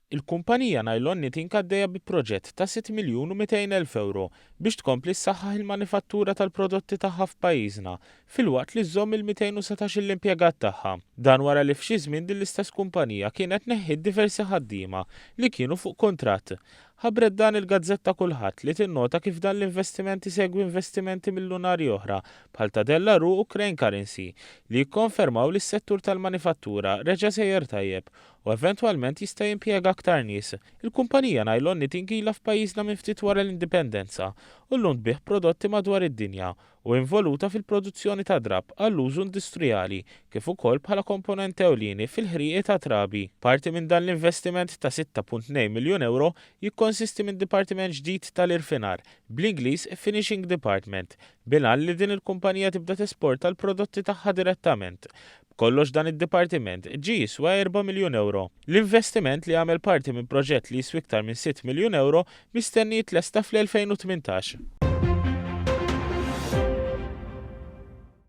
Il-kumpanija Nylon Knitting għaddejja bi proġett ta' 6,200,000 ewro biex tkompli ssaħħaħ il-manifattura tal-prodotti tagħha f'pajjiżna filwaqt li żżomm il-217-il impjegat tagħha. Dan wara li f'xi żmien din l-istess kumpanija kienet neħħiet diversi ħaddiema li kienu fuq kuntratt. Ħabbret dan il-gazzetta Kullħadd li tinnota kif dan l-investiment isegwi investimenti millunarji oħra bħal ta' De La Rue u Crane Currency li jikkonfermaw li s-settur tal-manifattura reġa' sejjer tajjeb u eventwalment jista' jimpjega aktar nies. Il-kumpanija Nylon Knitting ilha f'pajjiżna minn ftit wara l-Indipendenza u llum tbigħ prodotti madwar id-dinja u involuta fil-produzzjoni ta' drapp għall-użu industrijali kif ukoll bħala komponent ewlieni fil-ħrieqi ta' trabi. Parti minn dan l-investiment ta' 6.2 miljun ewro jikkonsisti minn dipartiment ġdid tal-irfinar, bl-Ingliż Finishing Department, bil-għan li din il-kumpanija tibda tesporta l-prodotti tagħha direttament. B'kollox dan id-dipartiment ġie jiswa 4 miljun ewro. L-investiment li jagħmel parti minn proġett li jiswi iktar minn 6 miljun ewro mistenni jitlesta fl-2018.